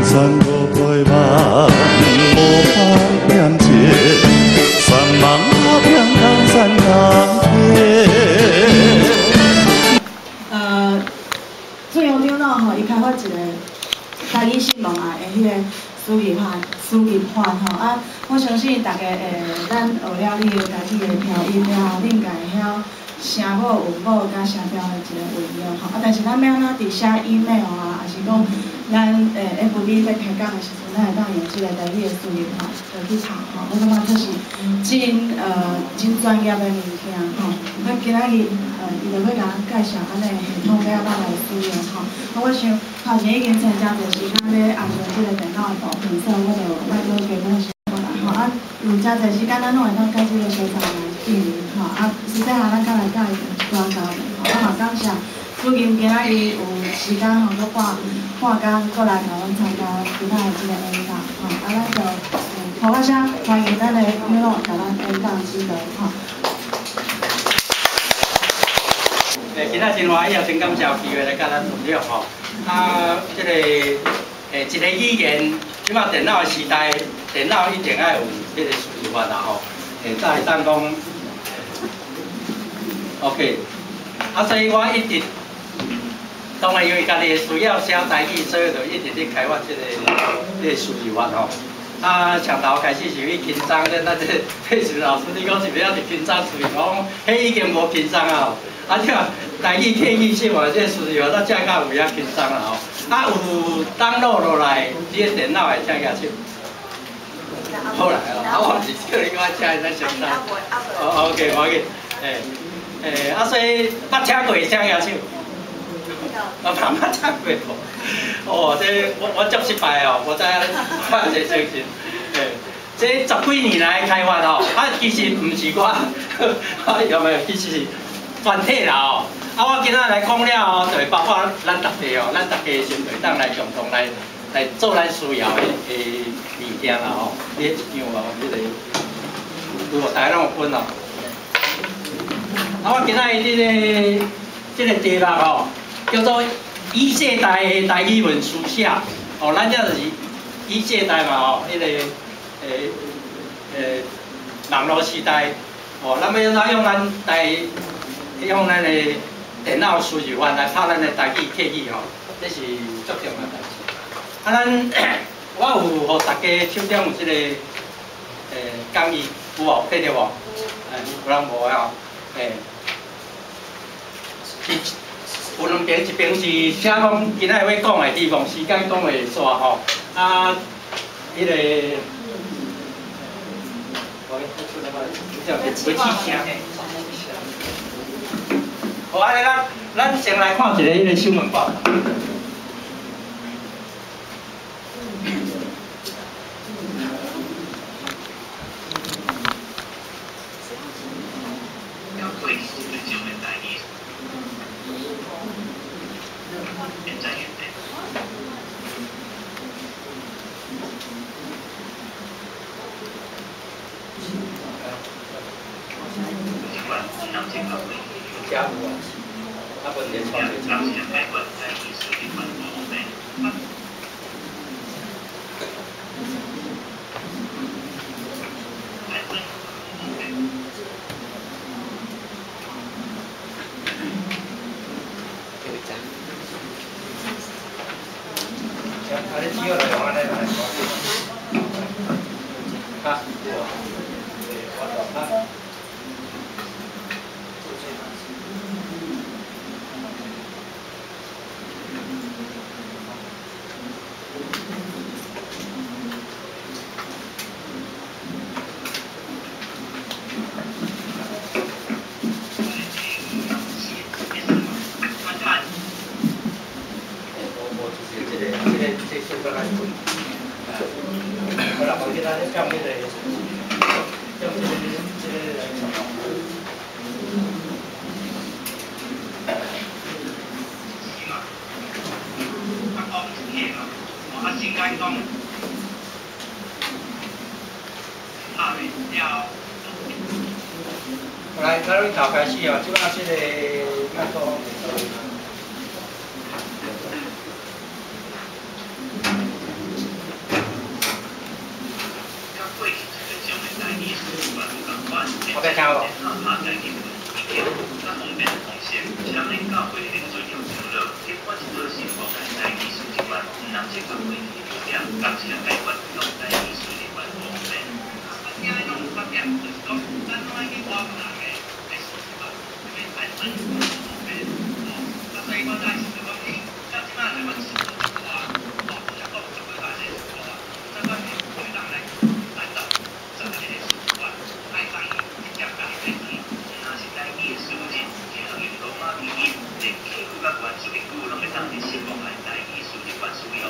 山无陪伴，无方便情，山茫偏空山空天。朱阳长老吼，伊開發一個台語新望愛的彼個輸入法，輸入法吼啊！我相信大家會，咱學了以後，台語的拼音了後，恁家會曉聲母、韻母佮聲調的一個運用吼。啊，但是咱欲按怎佇寫 email 啊，抑是講咱FB 欲開講的時陣，咱會當用這個台語的輸入法來去拍吼。我感覺這是真專業的物件吼。啊，今仔日伊就欲共咱介紹按呢系統欲按怎來使用吼。啊，我想頭前已經真誠濟時間咧按著這個電腦的部分，所以我就莫閣加講啥物啦吼。啊，有誠濟時間，咱攏會當佮這個小站來見面吼。啊，私底下咱較來佮伊有一寡交流吼。啊，嘛感謝主任今仔日有時間吼，閣半半工閣來共阮參加今仔的這個演講吼。啊，咱就鼓仔聲歡迎咱的長老共咱演講指導吼。今仔真歡喜，也真感謝有機會來佮咱分享吼。啊，這個一個語言，這擺電腦的時代，電腦一定愛有這個輸入法啦吼。才會當講，OK。啊，所以我一直，當然因為家己的需要寫台語，所以就一直咧開發這個輸入法吼。啊，上頭開始是去緊張，咱這佩慈老師，你講是欲猶佇緊張輸入法，我講彼已經無緊張啊吼。啊，這台語客語是嘛，這輸入法咱遮較有遐緊張啦吼。啊，有 download 落來，你的電腦會請舉手。好啦，啊，我毋是叫你講請，咱先等。哦，OK，無要緊。啊，所以捌聽過請舉手。我嘛捌聽過無？哦，這我足失敗哦，我知影，我這相信。這十幾年來開發吼，啊，其實毋是我，啊，有沒有？其實是全體啦吼。啊，我今仔來講了後，就會包括咱大家哦，咱大家先會當來共同來做咱需要的物件啦吼。你彼一張哦，彼個有無？大家攏有分哦。啊，我今仔日這個題目吼，叫做E世代的台語文書寫。哦，咱這就是E世代嘛吼，彼個網絡時代。哦，咱欲按怎用咱台用咱的電腦輸入法來拍咱的台語客語吼，這是足重要代志。啊，咱我有予大家手中有這個講義，有無？摕著無？有人無的吼？有兩邊，一邊是寫講今仔日欲講的，希望時間講會煞吼。啊，彼個，我袂起聲。好，按呢咱先來看一个彼个新聞報道。來，咱頭開始哦，這擺這個麥克風。同時來解決用台語輸入法無方便。啊，咱遮攏有缺點，就是講咱攏愛去外國人的的輸入法，啥物產生無方便。哦，啊，所以我才是講，欸，到這擺來阮輸入足大，哦，才講十幾萬個數啊，這款的會當來單獨做一個輸入法，愛當直接家己來轉。若是台語的輸入，只能用羅馬拼音，連客語佮原住民語攏會當佇新望愛台語輸入法使用。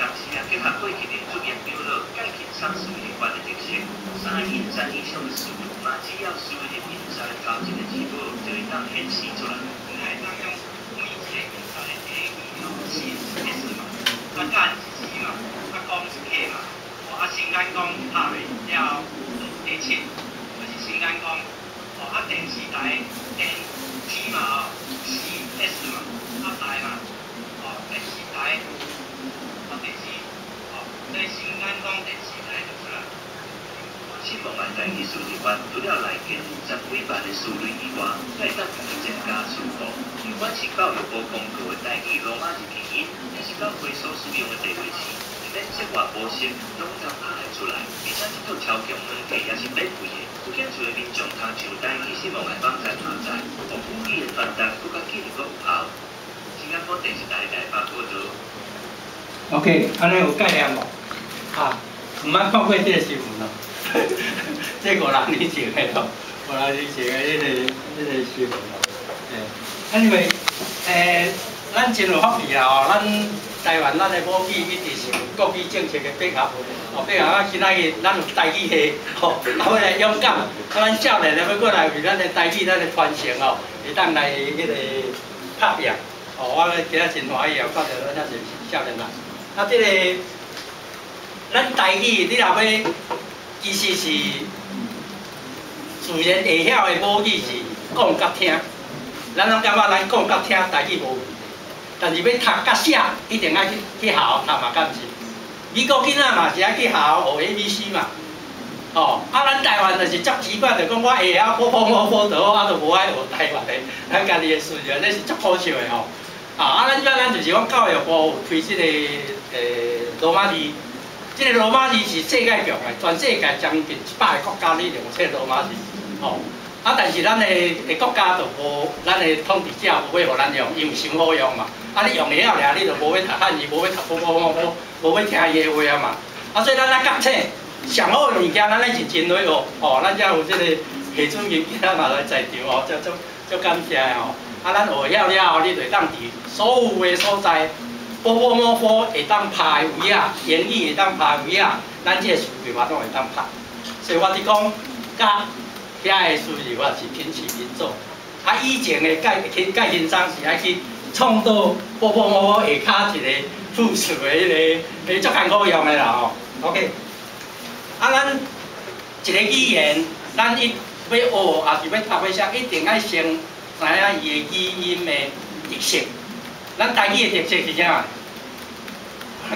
同時啊，結合過去林主任長老蓋輕鬆輸入法的特色，三個音節以上的詞，嘛只要輸入音節的頭一個字母，就會當顯示出來。會當用每一個音節的第一個字是 S 嘛，啊間是 C 嘛，啊公是 K 嘛，哦啊新眼光拍落了後第七就是新眼光，哦啊電視台電 T 嘛哦，C S 嘛，啊台嘛，哦電視台，啊電視，哦所以新眼光電視台就出來。新望愛台語輸入法，除了來電10幾萬的詞類以外，會當家己增加詞庫。不管是教育部公告的台語羅馬字拼音，抑是教會所使用的地位詞，毋免額外補習，攏通拍會出來。而且這套超強軟體也是免費的，有興趣的民眾通上台語新望愛網站下載，予母語的傳達閣較緊閣有效。新加坡電視台台北報道。 OK，按呢有概念無？啊，毋捌看過這個新聞咯。這5、6年前的咯，5、6年前的這個新聞咯。欸，anyway，咱真有福氣啦吼，咱台灣咱的母語一直是有國語政策的配合，哦，配合啊，今仔日咱有台語系，吼，啊，欲來勇敢，啊，咱少年的欲過來為咱的台語、咱的傳承哦，會當來彼個拍拼，哦，我今仔真歡喜啊，看著咱遮濟少年人，啊，這個咱台語，你若欲其實是自然會曉的母語是講佮聽，咱攏感覺咱講佮聽台語無問題，但是欲讀佮寫，一定愛去學校讀嘛，敢毋是？美國囡仔嘛是愛去學校學 ABC 嘛，哦，啊，咱台灣就是足奇怪，就講我會曉普通話、普通話，啊，就無愛學台灣的，咱家己的事情，這是足可笑的吼。啊，咱這咱就是講教育部有推這個羅馬字。這個羅馬字是世界用的，全世界將近100個國家咧用這個羅馬字，吼。啊，但是咱的國家就無，咱的統治者無欲予咱用，因為傷好用嘛。啊，你用會曉爾，你就無欲讀漢字，無欲讀普普普，無欲聽伊的話啊嘛。啊，所以咱愛覺醒，上好的物件，咱愛認真來學，吼。咱遮有這個系主任今仔嘛來在場哦，足足足感謝的吼。啊，咱學會曉了後，你就會當佇所有的所在。波波摩波會當拍的位仔，英語會當拍的位仔，咱這個輸入法攏會當拍。所以我佇講，佮遐个輸入法是平起平坐。啊，以前的蓋蓋輕鬆是愛去創造波波摩波下跤一個複數的彼個，彼足艱苦用的啦吼。OK，啊，咱一個語言，咱一欲學，抑是欲讀欲寫，一定愛先知影伊的語音的特色。咱台語的特色是啥？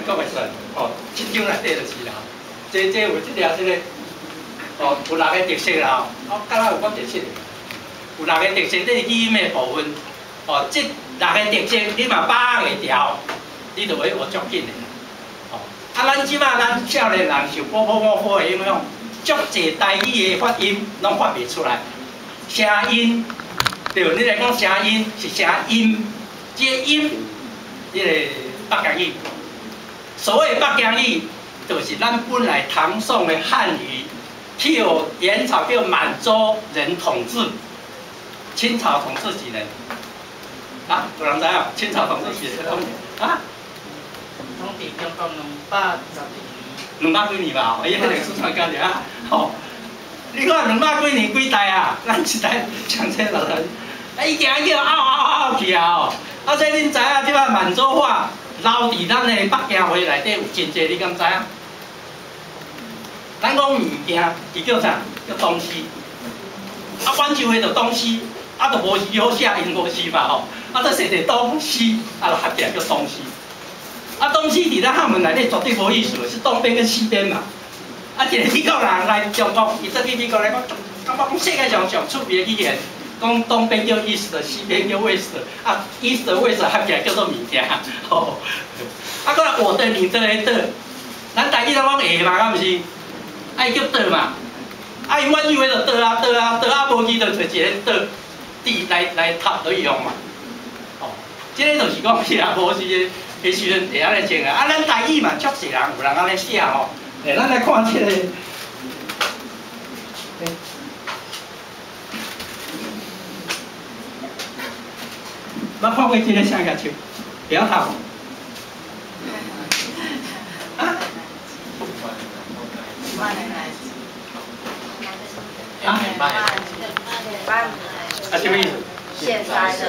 講袂出來，哦，這張內底就是啦。這有這條這個，哦，有六個特色啦，哦，敢若有講特色的，有六個特色，這是語音的部分。哦，這六個特色你嘛把握會牢，你就會學足緊的。哦，啊，咱這擺咱少年人受波波摩波的影響，足濟台語的發音攏發袂出來。聲音，對，你來講聲音是聲音。這個音，這個北京語，所謂北京語，就是咱本來唐宋的漢語，去予元朝叫滿洲人統治，清朝統治幾年？啊，有人知影？清朝統治幾年？啊？統治中國212年。兩百幾年吧？哎呀，那個數算簡單啊！吼，你看兩百幾年幾代啊？咱一代講這老人，啊，已經叫拗拗拗去啊！吼。啊，這恁知影？這擺滿洲話留佇咱的北京話內底有真濟，你敢知影？咱講物件，伊叫啥？叫東西。啊，滿洲話就東西，啊，就無字好寫，𪜶無字嘛吼。啊，這寫者東西，啊，就合起來叫東西。啊，東西佇咱漢文內底絕對無意思，是東邊跟西邊嘛。啊，一個美國人來中國，伊轉去美國來講，感覺講世界上上趣味的語言。講東邊叫 east，西邊叫 west，啊，east west 合起來叫做物件，吼。啊，閣來我的、你的、的，咱台語攏講會嘛，敢毋是？啊，伊叫倒嘛，啊，伊滿以為就倒啊倒啊倒啊，無記就找一个倒字來來插落去用嘛。哦，這个就是講是啊，無時的時陣會按呢種啊。啊，咱台語嘛，足濟人有人按呢寫吼。欸，咱來看這个。捌看過這个啥個手？會曉讀無？啊？啊？啊，啥物意思？現在的。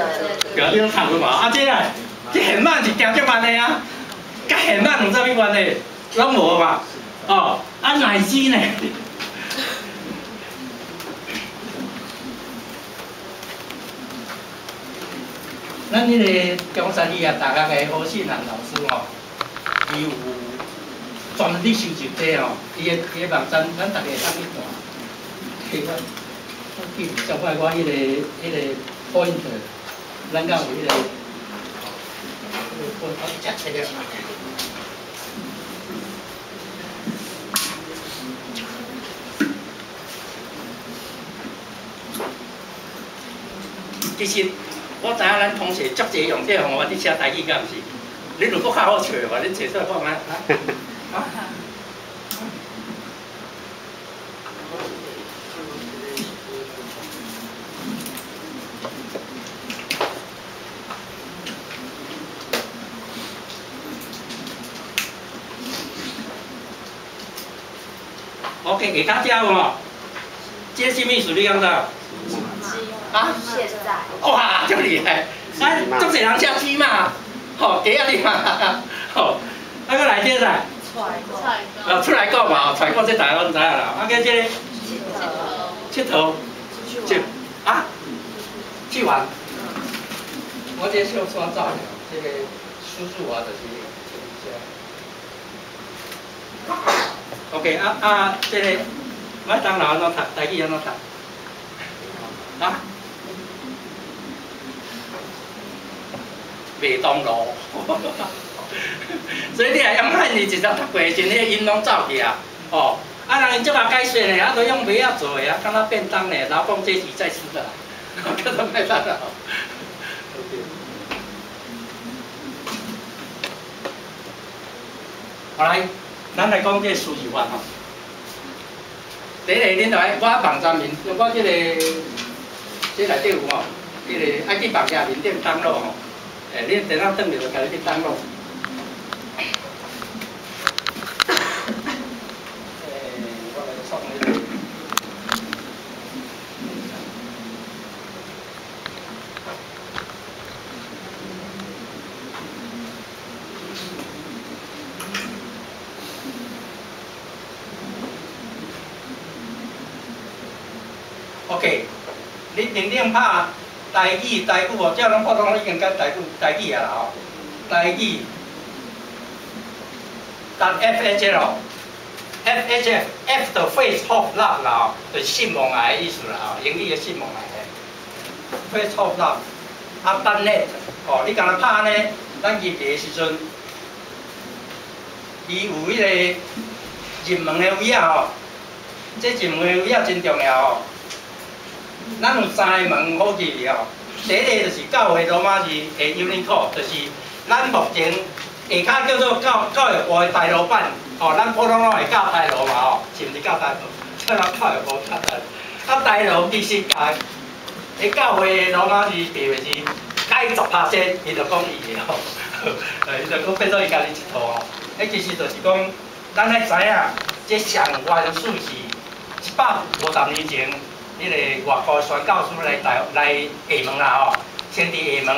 對啊，你攏讀過嘛？啊，這個，這現慢是行足慢的啊，佮現慢有啥物關係？攏無嘛？哦，啊，乃至呢？咱彼个中山醫學大學的何信南老師吼，伊有專門咧收集這吼，伊的網站，咱逐家會當去看。我記上擺我彼个 pointer，咱敢有彼个？我遮切了。其實我知影咱同學足濟用這個方法佇寫台語，敢毋是？你如果較好笑的話，你坐出來看覓？啊？OK，下跤遮有無？這啥物意思？你感覺？啊？現在。哇，足厲害！啊，足濟人寫雞嘛，吼，雞仔你嘛，吼，啊，閣來這個。出來講。哦，出來講嘛，出來講，這大家攏知影啦。啊，閣這个。𨑨迌。這啊？去玩。我這小山走了，這个輸入法就是這。OK，啊啊，這个麥當勞按怎讀？台語按怎讀？啊？麥當勞。所以你若用漢字直接讀過的時陣，彼個音攏走去啊。哦，啊人𪜶足𠢕解釋呢，啊都用麥仔做的啊，敢若便當呢，勞工階級在吃的啦，叫做麥當勞。OK。好來，咱來講這個輸入法吼。第一个，恁來我網站面，我這個這內底有吼，彼個愛去網頁面頂登錄吼。欸，你電腦轉入就家己去登錄。欸，我來創彼个。OK，你顶顶拍台語、台語哦，這攏普通已經講台語、台語啊啦吼，台語。F H L F H F F 就 Faith Hope Love 啦吼，就是信望愛的意思啦吼，英語的信望愛的。Faith Hope Love 啊，.net 哦，你敢若拍按呢，咱入去的時陣，伊有彼個入門的位仔吼，這入門的位仔真重要哦。咱有三个門好入去吼，第一个就是教會羅馬字的 Unicode，就是咱目前下跤叫做教育部的台羅版，吼，咱普通攏會教台羅嘛吼，是毋是教台羅？這咱教育部教台羅。啊，台羅其實共彼教會的羅馬字白話字改10%，伊就講伊的吼，伊就講變做伊家己一套吼。彼其實就是講，咱愛知影，這上原始是150年前，彼个外國宣教師來台來廈門啦吼，先佇廈門，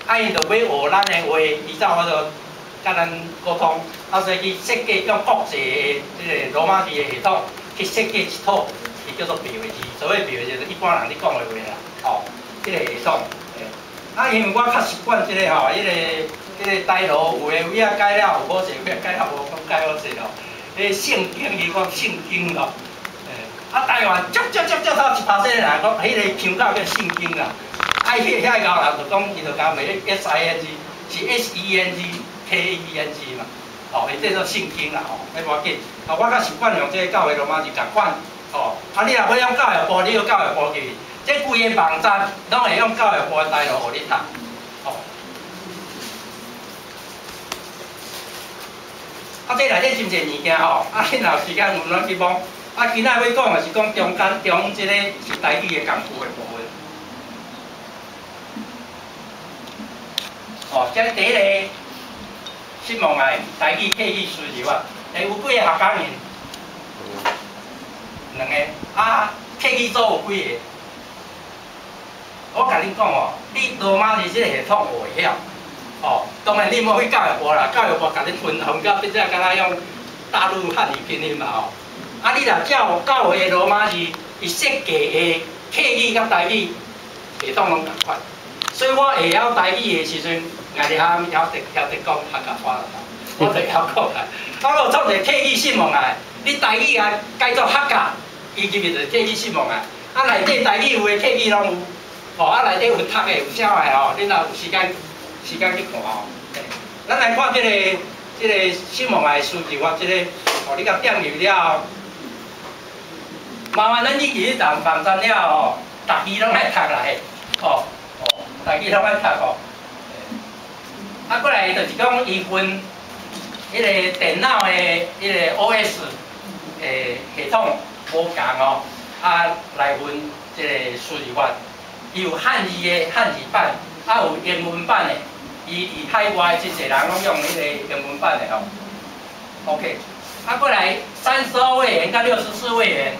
啊𪜶就欲學咱的話，伊才有法度佮咱溝通，啊所以去設計用國際的這个羅馬字的系統去設計一套，伊叫做白話字。所謂白話字，就是一般人咧講的話啦，吼，彼个系統。啊，因為我較習慣這个吼，彼个台羅有的位仔改了有好勢，有的改了無講改好勢吼。彼个聖經伊講聖經咯。啊，台灣足足足足頭1%的人講，彼个腔口叫聖經啦。啊，彼个遐𠢕人就講，伊就共罵 S I N G，是 S E N G K E N G 嘛，吼。哦，伊這做聖經啦吼，彼無要緊。啊，我較習慣用這個教會羅馬字仝款，吼。啊，你若欲用教育部，你用教育部去，這規个網站攏會用教育部的台路予你讀，吼。啊，這內底真濟物件吼，啊，你若有時間，阮攏去摸。啊，今仔欲講的是講中間中這個是台語的功夫的部分。哦，這第一个失望的台語客語輸入法，欸，有幾个客家人？兩個。啊，客語組有幾个？我共恁講哦，你羅馬字這个系統學會曉，哦，當然你莫去教育部啦，教育部共恁分分到變做敢若用大陸漢語拼音嘛吼。啊，你若照教會的羅馬字，伊設計的客語佮台語系統攏仝款，所以我會曉台語的時陣，愛佇遐曉得講客家話啦，我就會曉講啦。啊，我創一個客語新聞啊，你台語啊改做客家，伊入去就是客語新聞啊。啊，內底台語有的客語攏有，吼，啊內底有讀的有啥的吼，恁若有時間去看吼。咱來看這個新聞的輸入法，這個，哦，你共點入了後，麻煩咱入去網站了後，逐字攏愛讀啦嘿，吼，哦，逐字攏愛讀吼。啊，過來就是講伊分彼個電腦的彼個 OS 的系統無仝哦，啊來分這個輸入法，伊有漢字的漢字版，啊有英文版的。伊佇海外真濟人攏用彼個英文版的吼。OK，啊過來32位元佮64位元。